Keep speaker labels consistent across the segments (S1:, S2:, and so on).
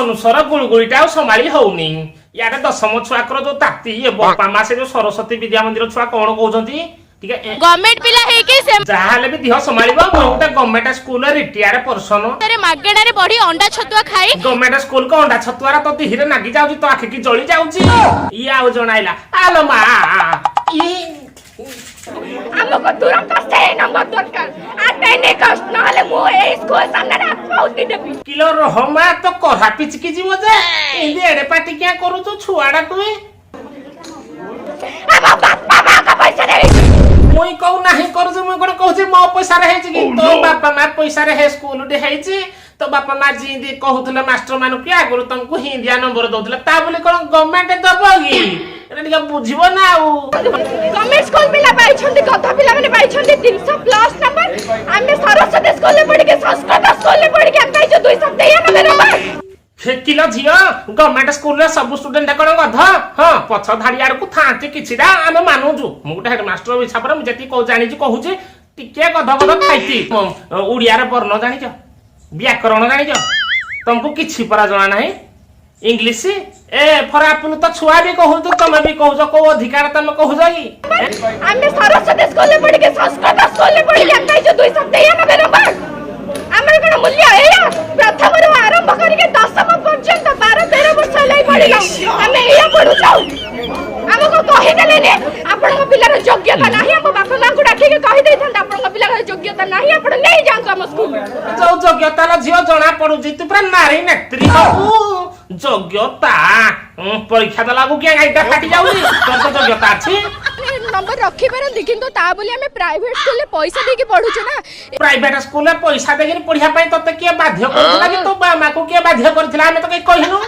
S1: ଅନୁସର ଗୁଳୁଗୁଳିଟା ଆଉ ସମ୍ଭାଳି ହଉନି। ଇଆଡେ ଦଶମ ଛୁଆଙ୍କର ଯୋଉ ତାତି, ଇଏ ବାପା ମା, ସେ ଯୋଉ ସରସ୍ୱତୀ ବିଦ୍ୟା ମନ୍ଦିର ଛୁଆ କଣ କହୁଛନ୍ତି ଟିକେ
S2: ଗଭର୍ଣ୍ଣମେଣ୍ଟ ପିଲା ହେଇକି
S1: ଯାହାହେଲେ ବି ଦେହ ସମ୍ଭାଳିବ। ମୁଁ ଗୋଟେ ଗଭର୍ଣ୍ଣମେଣ୍ଟ ସ୍କୁଲ ରିଟିୟାର୍ଡ ପର୍ସନ।
S2: ସେମାନେ ମାଗଣାରେ ପଢି, ଅଣ୍ଡା ଛତୁଆ ଖାଇ।
S1: ଗଭର୍ଣ୍ଣମେଣ୍ଟ ସ୍କୁଲ କ ଅଣ୍ଡା ଛତୁଆର ତ ଦିହିରେ ନାଗି ଯାଉଛି, ତ ଆଖିକି ଜଳି ଯାଉଛି। ଇଏ ଆଉ ଜଣାଇଲା ଆଲୋ ମା ଇ।
S3: ଆମକୁ ତୁରନ୍ତ ସେଇ ନମ୍ବର ଦରକାର, ଆଟ୍ ଏନି କଷ୍ଟ। ନହେଲେ ମୁଁ ଏଇ ସ୍କୁଲ ସାମ୍ନାରେ ଆତ୍ମାହୁତି ଦେବି।
S1: କିଲୋ ରହ ମା, ତ କରା ପିଚିକି ଯିବ ଯେ। ଏମିତି ଏଡେ ପାଟି କିଆ କରୁଛୁ ଛୁଆଟା ତୁଇ?
S3: ଆମ ବାପା ମାଙ୍କ ପଇସାରେ ହେଇଛି।
S1: ମୁଇଁ କହୁ ନାହିଁ କରୁଛୁ। ମୁଇଁ କଣ କହୁଛି ମୋ ପଇସାରେ ହେଇଛି କି? ତୋ ବାପା ମା ପଇସାରେ ହେ ସ୍କୁଲ ଟି ହେଇଛି। ତୋ ବାପା ମା ଜିନ୍ତି କହୁଥିଲେ ମାଷ୍ଟର ମାନଙ୍କୁ କି ଆଗରୁ ତମକୁ ହିନ୍ଦିଆ ନମ୍ବର ଦଉଥିଲେ, ତା ବୋଲି କଣ ଗଭର୍ଣ୍ଣମେଣ୍ଟ ଦବ କି? ଏଟା ଟିକେ ବୁଝିବ ନା ଆଉ।
S3: ଗଭର୍ଣ୍ଣମେଣ୍ଟ ସ୍କୁଲ ପିଲା ପାଇଛନ୍ତି, ଗଧ ପିଲାମାନେ ପାଇଛନ୍ତି 300 ପ୍ଲସ୍ ନମ୍ବର। ଆମେ ସରସ୍ୱତୀ ସ୍କୁଲରେ ପଢିକି, ସଂସ୍କୃତ ସ୍କୁଲରେ ପଢିକି ଆମେ ପାଇଛୁ 293 ନମ୍ବର।
S1: କିଲୋ ଝିଅ, ଗଭର୍ଣ୍ଣମେଣ୍ଟ ସ୍କୁଲରେ ସବୁ ଷ୍ଟୁଡେଣ୍ଟ କଣ ଗଧ? ହଁ, ପଛ ଧାଡି ଆଡକୁ ଥାନ୍ତି କିଛିଟା, ଆମେ ମାନୁଛୁ। ମୁଁ ଗୋଟେ ହେଡମାଷ୍ଟର ହିସାବରେ ମୁଁ ଯେତିକି ଜାଣିଛି କହୁଛି, ଟିକେ ଗଧ ଗଧ ଥାଇତି। ଓଡିଆର ବର୍ଣ୍ଣ ଜାଣିଛ? ବ୍ୟାକରଣ ଜାଣିଛ? ତମକୁ କିଛି ପରା ଜଣା ନାହିଁ। ଇଂଲିଶ ଏ ଫର ଆପଲ ତ ଛୁଆ ବି କହୁଛୁ, ତମେ ବି କହୁଛ। କୋଉ ଅଧିକାର ତମେ କହୁଛ କି?
S3: ଆମେ ସରସ୍ୱତୀ ସ୍କୁଲରେ ପଢିକି, ସଂସ୍କୃତ ସ୍କୁଲରେ ପଢିକି ଆମେ ପାଇଛୁ 293 ନମ୍ବର। ଆମର କଣ ମୂଲ୍ୟ ଏଇଆ? ପ୍ରଥମରୁ ଆରମ୍ଭ କରିକି ଦଶମ ପର୍ଯ୍ୟନ୍ତ 12-13 ବର୍ଷ ହେଲା ପଢିଲୁ, ଆମେ ଏଇଆ ପଢୁଛୁ। ଆମକୁ କହିଦେଲେନି ଆପଣଙ୍କ ପିଲାର ଯୋଗ୍ୟତା ନାହିଁ। ଆମ ବାପା ମାଙ୍କୁ ଡାକିକି କହିଦେଇଥାନ୍ତେ, ଆପଣଙ୍କ ପିଲାର ଯୋଗ୍ୟତା ନାହିଁ, ଆପଣ ନେଇଯାଆନ୍ତୁ ଆମ ସ୍କୁଲ।
S1: ଯୋଉ ଯୋଗ୍ୟତା ର ଝିଅ ଜଣା ପଡୁଛି, ତୁ ପୁରା ନାରୀ ନେତ୍ରୀ ହବୁ। ଯୋଗ୍ୟତା ପରୀକ୍ଷା ଦେଲାକୁ କିଏ ଗାଇଟା ଫାଟି ଯାଉଛି? ତୋର ତ ଯୋଗ୍ୟତା ଅଛି।
S3: ନମ୍ବର ରଖିପାରନ୍ତି, କିନ୍ତୁ ତା ବୋଲି ଆମେ ପ୍ରାଇଭେଟ ସ୍କୁଲରେ ପଇସା ଦେଇକି ପଢୁଛୁ ନା।
S1: ପ୍ରାଇଭେଟ ସ୍କୁଲରେ ପଇସା ଦେଇକିରି ପଢିବା ପାଇଁ ତତେ କିଏ ବାଧ୍ୟ କରୁଥିଲା କି ତୋ ମାକୁ କିଏ ବାଧ୍ୟ କରିଥିଲା? ଆମେ ତ କେହି କହିନୁ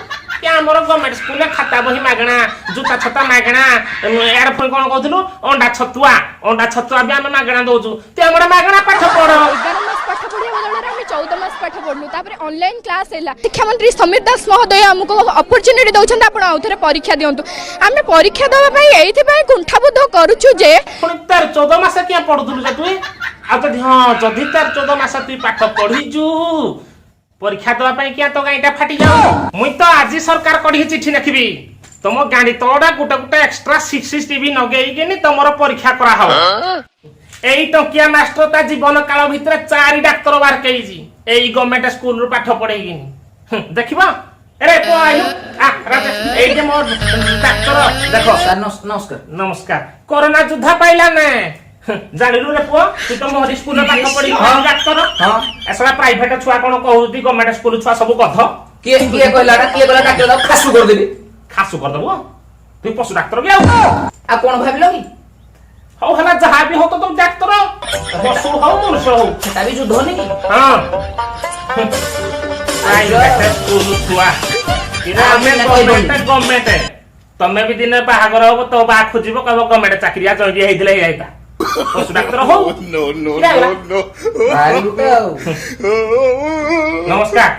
S1: କି। ଆମର ଗଭର୍ଣ୍ଣମେଣ୍ଟ ସ୍କୁଲରେ ଖାତା ବହି ମାଗଣା, ଜୁତା ଛତା ମାଗଣା। ଏଆଡେ ପୁଣି କଣ କହୁଥିଲୁ, ଅଣ୍ଡା ଛତୁଆ? ଅଣ୍ଡା ଛତୁଆ ବି ଆମେ ମାଗଣା ଦଉଛୁ। ତୁ ଆମର ମାଗଣା ପାଠ ପଢ।
S3: 11 ମାସ ପାଠ ପଢିବା ବଦଳରେ ଆମେ 14 ମାସ ପାଠ ପଢିଲୁ। ତାପରେ ଅନଲାଇନ କ୍ଲାସ ହେଲା। ଶିକ୍ଷାମନ୍ତ୍ରୀ ସମୀର ଦାସ ମହୋଦୟ ଆମକୁ ଅପରଚ୍ୟୁନିଟି ଦେଉଛନ୍ତି, ଆପଣ ଆଉ ଥରେ ପରୀକ୍ଷା ଦିଅନ୍ତୁ। ଆମେ ପରୀକ୍ଷା ଦେବା ପାଇଁ ଏଇଥିପାଇଁ କୁଣ୍ଠାବୋଧ କରୁଛୁ ଯେ
S1: ପୁଣି 13-14 ମାସ କିଏ ପଢୁଥିଲୁ ଯେ ତୁଇ? ଆଉ ଯଦି, ହଁ, ଯଦି 13-14 ମାସ ତୁଇ ପାଠ ପଢିଛୁ, ପରୀକ୍ଷା ଦେବା ପାଇଁ କିଏ ତୋ ଗାଇଟା ଫାଟି ଯାଉ? ମୁଇଁ ତ ଆଜି ସରକାର କଢିକି ଚିଠି ଲେଖିବି, ତମ ଗାଣ୍ଡି ତଳଟା ଗୋଟେ ଗୋଟେ ଏକ୍ସଟ୍ରା ସିସିଟିଭି ଲଗେଇକିନି ତମର ପରୀକ୍ଷା କରାହବ। ଏଇ ଟଙ୍କିଆ ମାଷ୍ଟର ତା ଜୀବନ କାଳ ଭିତରେ ଚାରି ଡାକ୍ତର ବାହାର ହେଇଛି ଏଇ ଗଭର୍ଣ୍ଣମେଣ୍ଟ ସ୍କୁଲରୁ ପାଠ ପଢେଇକିନି। ଦେଖିବ। ଏରେ ପୁଅ, ଆଇଲୁ? ଆ ରାଜେଶ, ଏଇ ଯେ ମୋ ଡାକ୍ତର ଦେଖ।
S4: ସାର୍, ନମସ୍କାର।
S1: ନମସ୍କାର। କରୋନା ଯୁଦ୍ଧା ପାଇଲା ନା ଜାଣିଲୁ ରେ ପୁଅ? ତୁ ତ ମୋହରି ସ୍କୁଲରେ ପାଠ ପଢି ଡାକ୍ତର।
S4: ହଁ।
S1: ଏସବୁ ପ୍ରାଇଭେଟ ଛୁଆ କଣ କହୁଛନ୍ତି, ଗଭର୍ଣ୍ଣମେଣ୍ଟ ସ୍କୁଲ ଛୁଆ ସବୁ ଗଧ?
S4: କିଏ କିଏ କହିଲା ଏଟା? କିଏ କହିଲା? ଡାକ୍ତର ତାକୁ ଖାସୁ କରିଦେବି।
S1: ଖାସୁ କରିଦବୁ? ତୁଇ ପଶୁ ଡାକ୍ତର କି ଆଉ?
S4: ଆଉ କଣ ଭାବିଲ କି?
S1: ହଉ ହେଲା, ଯାହା ବି ହଉ ତ ତୁ ଡାକ୍ତର, ପଶୁ ହଉ ମନୁଷ୍ୟ ହଉ।
S4: ସେଟା ବି ଯୁଦ୍ଧ ନି କି?
S1: ହଁ, ପ୍ରାଇଭେଟ ସ୍କୁଲ ଛୁଆ ଆମେ ଗଭର୍ଣ୍ଣମେଣ୍ଟ ଗଭର୍ଣ୍ଣମେଣ୍ଟ। ତମେ ବି ଦିନେ ବାହାଘର ହବ, ତୋ ବା ଖୋଜିବ, କହିବ ଗଭର୍ଣ୍ଣମେଣ୍ଟ ଚାକିରିଆ ଜଲ୍ଦି ହେଇଥିଲେ ହେଇଯାଇତା। ପଶୁ ଡାକ୍ତର ହଉ।
S5: No, no,
S1: କିଏ ଆଇଲା?
S5: no, no.
S4: ଭାରି ଗୋଟେ ଆଉ।
S1: ନମସ୍କାର।